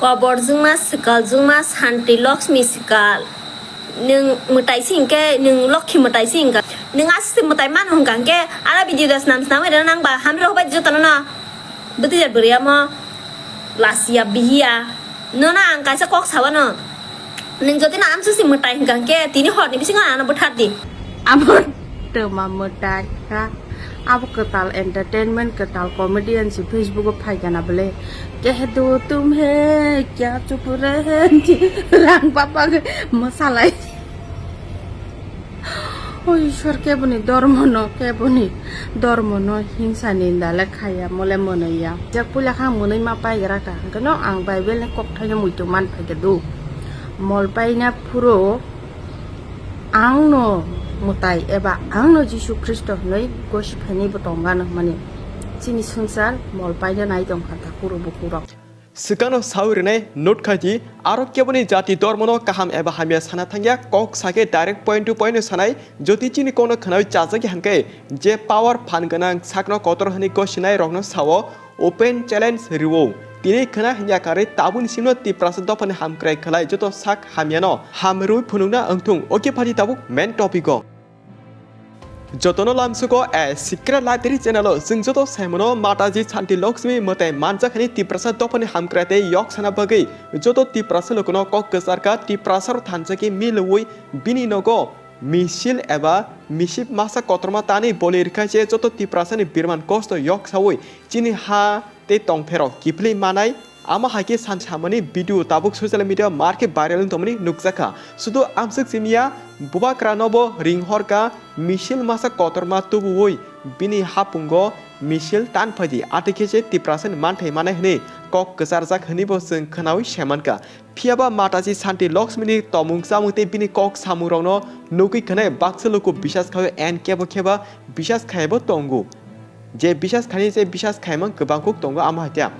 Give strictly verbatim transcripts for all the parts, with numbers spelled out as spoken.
Kobor jwngma swkal jwngma Santi Lakshmi swkal. Nwng mwtai se hinkhe, nwng Lokhi mwtai se hinkha. Nwng aswk se mwtai mano hinkha hinkhe, ara video da swnam swnam bai rwna nang ba hamri rok bai jotono no. Bwtwi jar bwrwi amo lasiya bihiya. Nono ang kaisa kok sawano. Nwng jotino amswk se mwtai hinkha hinkhe, tini horni bisingo ano bwthar di. Amo twma mwtai kha. Abo kwtal entertainment, kwtal comedian si Facebook o phaikha na bole. Keh do tum he, kya chup rahe he, rang papa ke masalai. O Ishwar, keboni dormo no, keboni dormo no hingsa ni dale khaya mole monoya. Jak puila kha mwnwi ma paigra ka, hwnkhe no ang Bible ni kokthai no muitu man phaikha do. Mol paina phuro Ang no mwtai eba ang no Jisu Khristo hwnwi gosi phainai bo tongano hwnmani chini swngchar mol paina nai tongkha takhuk rok bukhuk rok. Swkangno sawi rwnai note khai di, aro keboni jati dormono kaham eba hamya sana thangya, kok sakhe direct point to point no sanai, jodi chini kokno khnawi chajagya hwnkhe je power phan gwnang sakno kotor hwnwi gosinai rokno sao, open challenge rwo. Tini khna himya karwi tabukni simno Tiprasa dophani hamkrai khlai joto sak hamyano ham rwi phunukna wngthung. Oke phadi tabuk main topic o. Jotono lamsugo a secret library channel o chwng joto saimano Mataji Santi Lakshmi mwtai manjak hani Tiprasa dophani hamkrai tei yok sana bagwi joto Tiprasa lokono kok kwcharkha Tiprasa ro thansa khe milwi bini nogo misil eba misip masa kotorma tanwi boli rwkha se joto Tiprasani birman kosto yok sawi chini ha tei tongpherok kiphilwi manai. Amo hai khe san samani video tabuk social media mar khe viral wng tongmani nukjakha. Sudu amswk simiya bubagra nobo ringhorkha misil masa kotorma tubuwi bini hapungo misil tan phaidi atwi khe se Tiprasani manthai manai hwnwi kok kwcharjak hwnwi bo chwng khnawi semankha. Phiya ba Mataji Santi Lakshmini tomung chamung tei bini kok samungrokno nugwi khwnai baksa luku bisas khaio and kebo kheba bisas khaibo tongo. Je bisas khaini je bisas khaimang kwbang kuk tongo amo haikhe.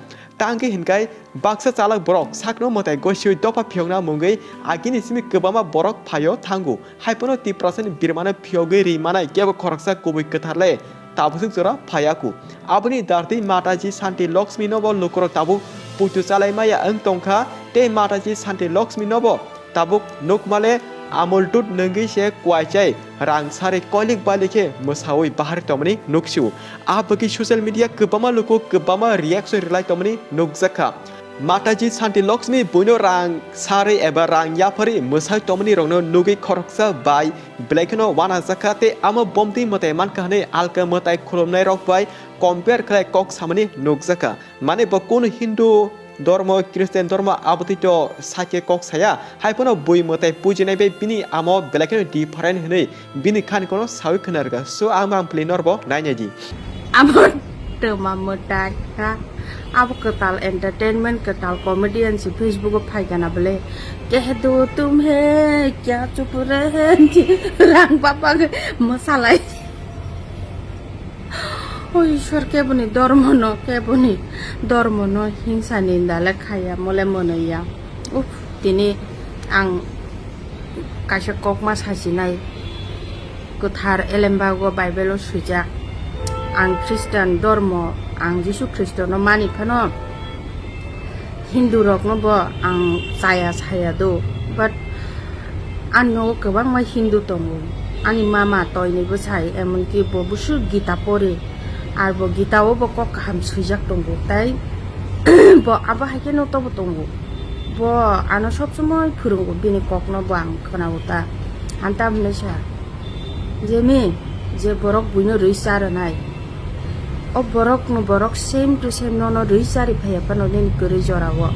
Tangwi hinkai baksa chalak borok sakno mwtai gosiwi dopha phiyokna mungwi agini simi kwbangma borok phaio thango. Haiphano Tiprasani birmano phiyogwi ri manai kebo khoroksa kubui kwtharle tabuswk jora phaiyaku. Aboni dartwi Mataji Santi Lakshmi nobo lukurok tabuk puitu chalaimaya wng tongkha tei Mataji Santi Lakshmi nobo tabuk nukmale amul dud nungwi se kuaichai rang sari koilik bailik khe mwsawi bahar tongmani nuksio. A bagwi social media kwbangma luku kwbangma reaction rwlai tongmani nukjakha. Mataji Santi Lakshmi buino rang sari eba rang yaphari mwsai tongmani rokno nugwi khoroksa bai belai kheno wanajakha tei amo bomtwi mwtai mankha hwnwi alka mwtai khulumnai rok bai compare khlai kok samani nukjakha. Mane bo kunu Hindu dormo, Christian dormo abotwi to sakhe kok saya, hai phano bui mwtai pujinai bai bini amo belai kheno different hwnwi bini khani kono sawi khna rwkha. So ang ang play norbo nainai di. Amo twma mwtai kha. Abo kwtal entertainment, kwtal comedian si Facebook o phaikha na bole. Keh do tum he, kya chup rahe he, rang papa ke masalai. O Ishwar, keboni dormo no, keboni dormo no hingsa ni dale khaya mole monoya. Uf, tini ang kaisa kokma sasinai kwthar elembago Bible o swijak. Ang Christian dormo, ang Jisu Khristo no mani phano Hindu rokno bo ang chaya saya do, but ani nogo kwbangma Hindu tongo. Ani mama toini bwsai, emonki bo busu Gita pori, ar bo Gita o bo kok kaham swijak tongo, tai bo abo hai kheno tobo tongo. Bo ano sob somoi phwrwngo, bini kokno bo ang khwnao ta. Ang tamhinai sa, jemi je borok buino rwi cha rwnai, o borokno borok same to same nono rwi chari phaiya phano nini kwrwi jorao,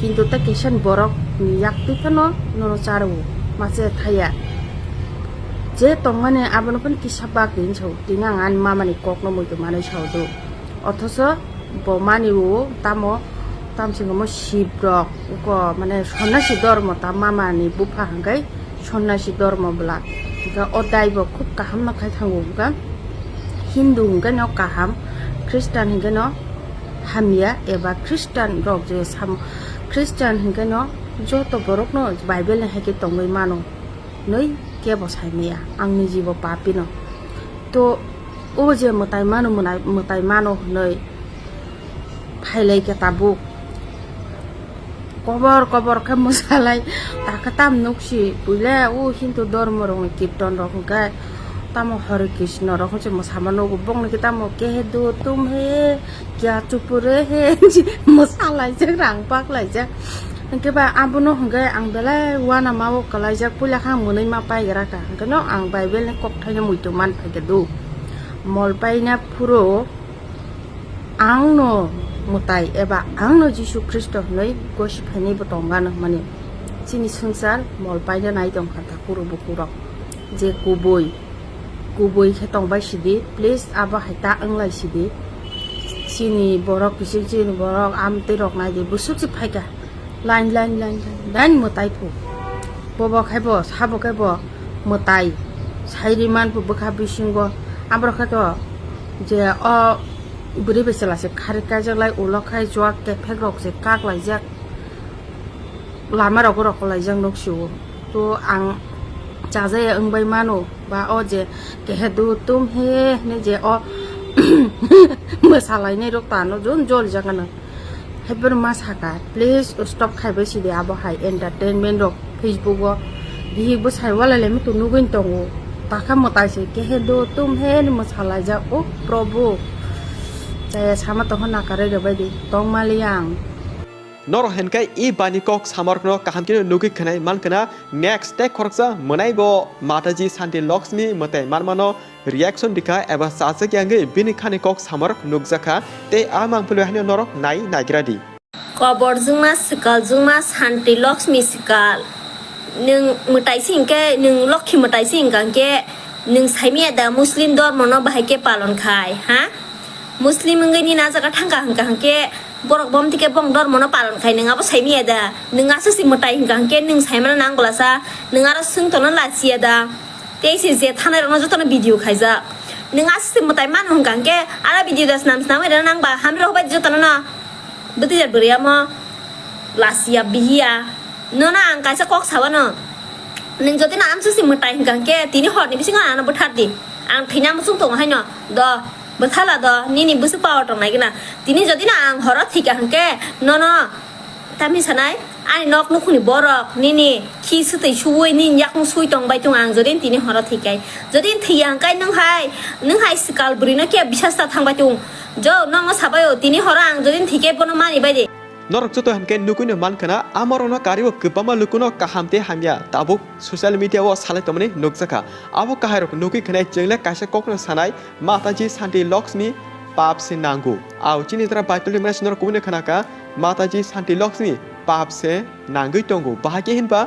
kintu ta kisa borok ni yaktwi phano nono charwo, ma che thaya. Je tongmani abono phano kisa bagwi hinwi sao, tini ang ani mamani kokno muitu manwi sao do. Othocho bo mani o tamo, tamsing omo Sib rok, uko mane sonnasi dormo ta mamani bupha hwnkhe sonnasi dormo bwla. Hwnkhe o dai bo khub kaham no khai thango hwnkhe Hindu hwnkhe no kaham, Christian hwnkhe no hamya, eba Christian rok je sam-, Christian hwnkhe no joto borok no Bible ni hai khe tongwi mano. Nui kebo sai maya, ang niji bo papi no. To o je mwtai mano, mwnai-, mwtai mano hwnwi phailai khe tabuk. Kobor kobor khe mwsalai, takhe tam nukchi puila o Hindu dormo rokni kirton rok hwnkhe tamo Hare Krishna rok hwnse mwsama nugo, bokni khe tamo kehe do tum he kya chupure he mwsalaijak, rang paklaijak. Hwnkhe ba abono hwnkhe ang belai uanama o kwlaijak, puila khe ang mwnwi ma paigra kha, hwnkhe no ang Bible ni kokthaino muitu man phaikha do. Mol paina phuru Ang no mwtai eba ang no Jisu Khristo hwnwi gosi phainai bo tongano hwnmani. Chini swngchar mol paina nai tongkha ta kuru bukurok. Je kubui, kubui khe tongbai sidi, please abo hai ta wnglai sidi. Chini borok kiching chini borok amtwi rok nai di busuk si phaikha. Line, line, line, line, line mwtai phu. Bobo khai bo, sabo khai bo mwtai. Sairi man phu bwkha bisingo. Abro khai to je o bwrwi bai chwla se khari kaijak lai, ulo khai chuak kephek rok se kak laijak. Lama rogo rok laijak nuk sio. To ang chajaya wng bai mano. Ba o je kehe do tum he hwnwi je o mwsalainai rok tano jon jolijak ano. Haiphano ma saka, please stop khaibai sidi abo hai entertainment rok Facebook o. Bihik bo sai wala le mutu nugwi tongo. Takha mwtai se kehe do tum he hwnwi mwsalaijak o Probhu. Chaya sama tongkha nakarai rwbaidi tongmali ang. Norok hinkhe e bani kok samarokno kaham kheno nugwi khwnai mankha na, next tei khoroksa mwnai bo Mataji Santi Lakshmi mwtai manmano reaction rikha eba chajak yangwi bini khani kok samarok nukjakha tei a mangpili haino norok nai naigra di. Kobor jwngma swkal jwngma Santi Lakshmi swkal. Nwng mwtai se hinkhe, nwng lokhi mwtai se hinkha hinkhe, nwng saimaya da Muslim dormono bahai khe palon khai, ha? Muslim wngwi nini a jaga thangkha hwnkha hinkhe, borok bomti khe bong dormono palon khai nwng abo saimaya da? Nwng aswk se mwtai hwnkha hinkhe nwng saimano nang glasa, nwng aro swng tongno lachiya da? Tei se je thanai rokno jotono video khaijak. Nwng aswk se mwtai mano hwnkha hinkhe, aro video da snam snam rwna nang ba hamri rok bai jotono no. Bwtwi da bwrwi amo lachiya bihiya. Nono ang kaisa kok sawano. Nwng jodi no amswk se mwtai hwnkha hinkhe tini horni bisingo ano bwthar di. Ang thwina muchung tongo haino. Do. Bwthala do, nini bwswk power tong nai gana. Tini jodi no ang horo thwika hinkhe, nono tamni sanai, ani nok nukhungni borok, nini khi swtwi suwi, nini yakung sui tong bai tung ang jodi tini horo thwikai. Jodi thwiya hinkhe nwng hai, nwng hai swkal bwrwino khe bisas ta thang bai tung. Jo, nokno sabai o, tini horo ang jodi thwikhe bono mani bai di. Norok joto hinkhe nugwino mankha na, amorokno karibo kwbangma lukuno kaham tei hamya tabuk social media o salai tongmani nukjakha. Abo kahairok nugwi khwnai chwngle kaisa kokno sanai, Mataji Santi Lakshmi pap se nangu. Au chini dara Bible ni mane norok kubuni khwnakha, Mataji Santi Lakshmi pap se nangwi tongo. Bahai khe hinba,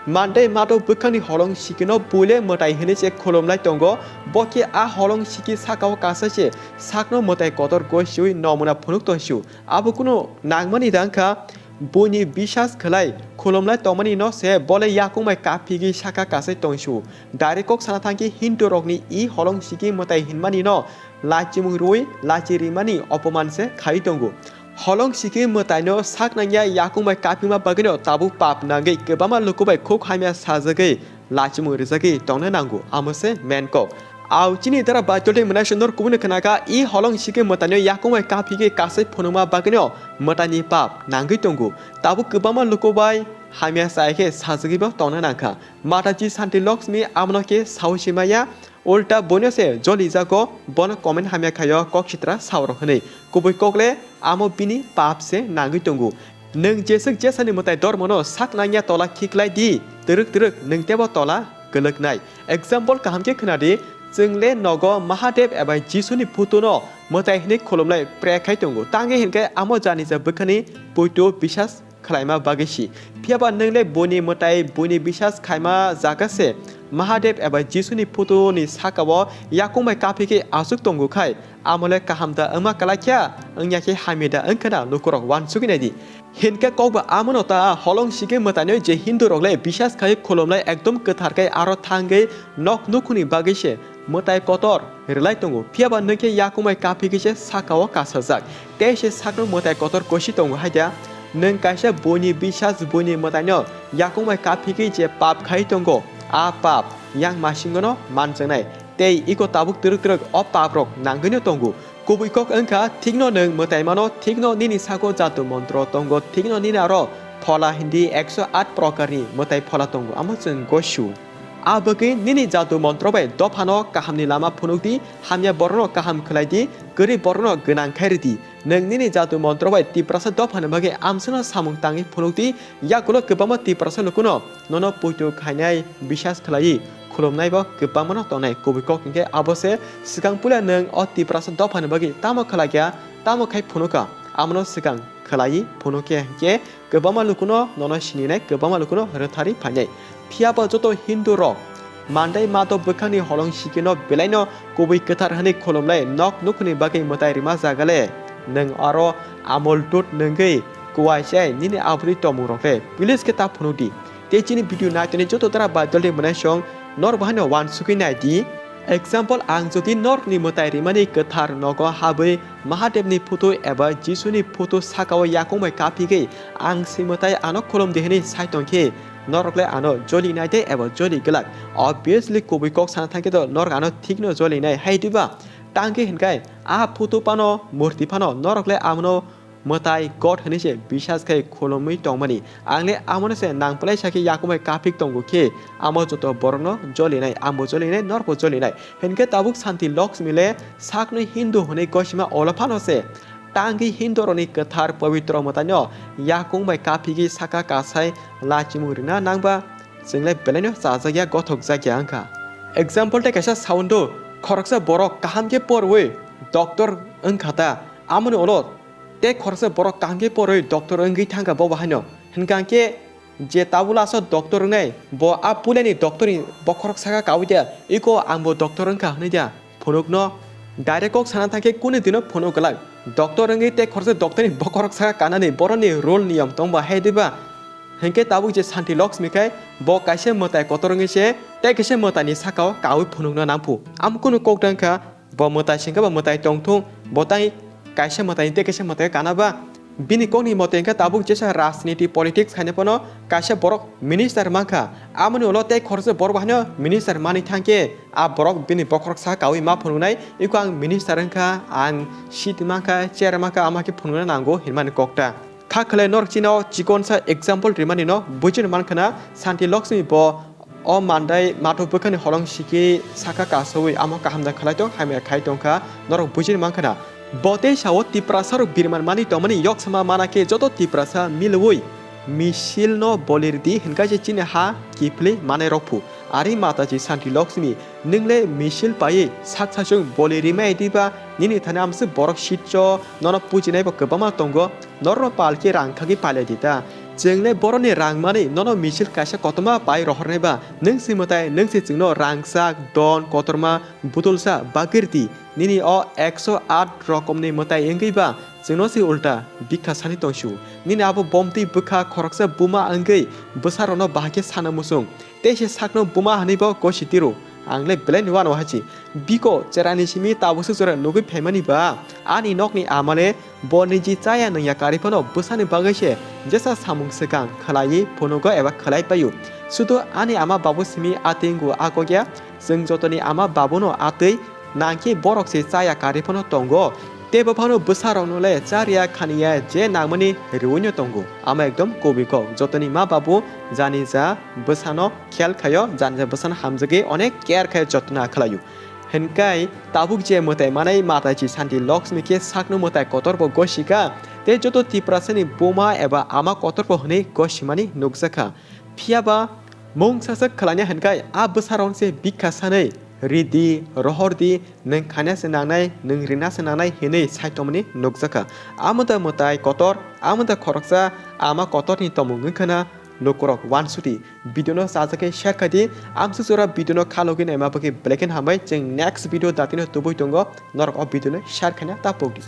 Mandai mato bwkhakni holong sikino buile mwtai hinwi se khulumlai tongo. Bo khe a holong siki sakao kasa se sakno mwtai kotor gosiwi nomuna phunuk tongsiu. Abo kunu nangmani da wngkha, buini bisas khwlai khulumlai tongmani no se bole yakung bai kaphigwi saka kasai tongsu. Direct kok sana thangkhe Hindu rokni i holong siki mwtai hinmani no lachimung rwi lachi rimani opoman se khai tongo. Holong siki mwtai no sak nangya yakung bai kaphima bagwi no tabuk pap nangwi kwbangma luku bai khuk hamya sajagwi lachimung rijagwi tongna nango, amo se main kok. Au chini dara Bible tei mwnaisong nor kubuni khwnakha, i holong sike mwtaino yakung bai kaphigwi kasai phunukma bagwino mwtaini pap nangwi tongo. Tabuk kwbangma luku bai hamya chai khe sajagwibo tongna nangkha. Mataji Santi Lakshmi amono khe saui se maya, ulta boino se jolijago, bono comment hamya khaio kok sitra saurok hwnwi. Kubui kokle amo bini pap se nangwi tongo. Nwng jeswk jesani mwtai dormono sak nangya tola khiklai di, twrwk twrwk nwng tebo tola kwlwknai. Example kaham khe khwnadi, chwng le nogo Mahadev eba Jisuni photo no mwtai hwnwi khulumlai pre khai tongo, tangwi hinkhe amo janija bwkhani poito bisas khlaima bagwi si. Phiyaba nwng le buini mwtai buini bisas khaima jaga se Mahadev eba Jisuni photo ni saka o yakung bai kaphikhe aswk tongo khai, amo le kaham da wngma kwlai kha, wngya khe hamya da wngkha na lukurok uansugwi nai di. Hinkhe kokba amono ta holong sike mwtaino je Hindu rok le bisas khai khulumlai ekdom kwthar khai aro thangwi nok nukhungni bagwi se mwtai kotor rwlai tongo, phiyaba nwng khe yakung bai kaphigwi se saka o kasajak tei se sakno mwtai kotor kosi tongo hai da? Nwng kaisa buini bisas buini mwtaino yakung bai kaphigwi je pap khai tongo, a pap yang masingono manjaknai tei iko tabuk twrwk twrwk o pap rok nangwino tongo. Kubui kok wngkha, thikno nwng mwtai mano, thikno nini sago jatu montro tongo, thikno nini aro phola hindi ekso at prokarni mwtai phola tongo, amo chwng gosu. A bagwi nini jadu montro bai dophano kahamni lama phunukdi, hamya borokno kaham khlaidi, kwrwi borokno gwnang khai rwdi. Nwng nini jadu montro bai Tiprasa dophani bagwi amsano samung tangwi phunukdi, yakulo kwbangma Tiprasa lukuno nono poito khainai bisas khlaiwi khulumnaibo kwbangmano tongnai. Kubui kok hinkhe abo se, swkang puila nwng o Tiprasa dophani bagwi tamo khlaikha, tamo khai phunukha, amono swkang khlaiwi phunukhe hinkhe kwbangma lukuno nono sininai, kwbangma lukuno rwtharwi phainai. Phiyaba joto Hindu rok Mandai Madhab bwkhakni holong sikino belaino kubui kwthar hwnwi khulumlai nok nukhuni bagwi mwtai rima jagale. Nwng aro amol dut nwngwi kuwai chai nini aboni tongmung rok le please khe ta phunukdi. Tei chini video naitoni joto dara bai dol de mwnai song nor bahaino wansugwi naidi. Example, ang jodi norokni mwtai rimani kwthar nogo habwi Mahadevni photo eba Jisuni photo sakao yakung bai kaphigwi ang si mwtai ano khulum di hwnwi sai tongkhe, norok le ano joli nai de eba joli glak? Obviously, kubui kok sana thangkhe to norok ano thikno joli nai, hai diba? Tangkhe hinkai a photo phano, murti phano norok le amono mwtai God hwnwi se bisas khai khulumwi tongmani. Ang le amono se nang phlai sakhe yakung bai kaphik tongo khe, amo joto borokno jolinai, ambo jolinai, norokbo jolinai. Hinkhe tabuk Santi Lakshmi le sakno Hindu hwnwi gosima olo phano se tangwi Hindu rokni kwthar pabitro mwtaino yakung bai kaphigwi saka kasai lachimung rina nangba chwng le belaino chajakya, gothokjakya wngkha. Example tei kaisa sound o, khoroksa borok kaham khe porwi doctor wngkha ta, amoni ulo tei khoroksa borok kaham khe porwi doctor wngwi thangkha bo bahaino. Hinkha khe je tabuk last o doctor wngnai, bo a puilani doctor ni bokhorok saka kaui de, iko ang bo doctor wngkha hwnwi de phunukno direct kok sana thangkhe kunu dino phunuk glak. Doctor wngwi tei khoroksa doctor ni bokhorok saka kanani boroni rule niyom tongba hai diba? Hinkhe tabuk je Santi Lakshmi khai bo kaisa mwtai kotor wngwi se tei kaisa mwtai ni saka o kaui phunukna nangphu. Amo kunu kok da wngkha, bo mwtai singkhe bo mwtai tongthung, bo tai kaisa mwtai tei kaisa mwtai kana ba? Bini kokni mote hwnkhe tabuk jesa rajniti politics khaina phano kaisa borok minister mankha. Amoni ulo tei khoroksa borok bahaino minister manwi thangkhe a borok bini bokhorok sa kaui ma phunuknai, iko ang minister wngkha, ang seat mankha, chair mankha, ama khe phunukna nango hinmani kokta. Kha khwlai norok chini o chikonsa example rimani no bujin mankha na, Santi Lakshmi bo o Mandai Madhab bwkhani holong siki saka kasaui amo kaham da khlai tong, hamya khai tongkha, norok bujin mankha na. Bo tei sao Tiprasa rok birman mani tongmani yoksama mana khe joto Tiprasa milwi misil no bolirdi hinka je chini ha kiphilwi manai rok phu. Ari Mataji Santi Lakshmi, nwng le misil paiwi sak sachung boli rimai diba? Nini thani amswk borok sitcho, nono pujinai bo kwbangma tongo, norokno pal khe rang khagwi pailai di ta. Chwng le borokni rang manwi nono misil kaisa kotorma pai rohornai ba? Nwng se mwtai, nwng se chwngno rangchak, don, kotorma, butulsa bagwi rwdi. Nini o ekso aat rokomni mwtai wngwi ba chwngno se ulta bikha sani tongsu. Nini abo bomtwi bwkha khoroksa buma wngwi bwsarokno bahai khe sana muchung. Tei se sakno buma hwnwi bo gosi tiro. Ang le belai ni uanw hachi. Biko cherani simi tabukse jora nugwi phaimani ba? Ani nokni ama le bo niji chaya nungya karwi phano bwsani bagwi se jesa samung swkang khwlaiwi phunugo eba khwlai paio. Sudu ani ama babu simi a teingo a kok ya. Chwng jotoni ama babuno a twi nangkhe borok se chaya karwi phano tongo. Tei bo phano bwsarokno le chariya khaniya je nangmani rwino tongo. Ama ekdom kubui kok. Jotoni ma babu jani ja bwsano khel khaio, jani ja bwsano hamjagwi onek care khaio, jotno khlaio. Hinkai tabuk je mwtai manai Mataji Santi Lakshmi khe sakno mwtai kotor bo gosika, tei joto Tiprasani buma eba ama kotor bo hwnwi gosimani nukjakha. Phiya ba mung sasak khlaina hinkai a bwsarok se bikha sanwi, "Ridi, rohor di, nwng khaina se nangnai, nwng rina se nangnai," hinwi sai tongmani nukjakha. Amo da mwtai kotor, amo da khoroksa ama kotorni tongmung wngkha na lukurok wansudi. Video no sajak khe share khai di, amsuk jora video no khalogwi naima bagwi belai kheno hambai. Chwng next video datino tubui tongo, norok o video no share khaina ta pok di.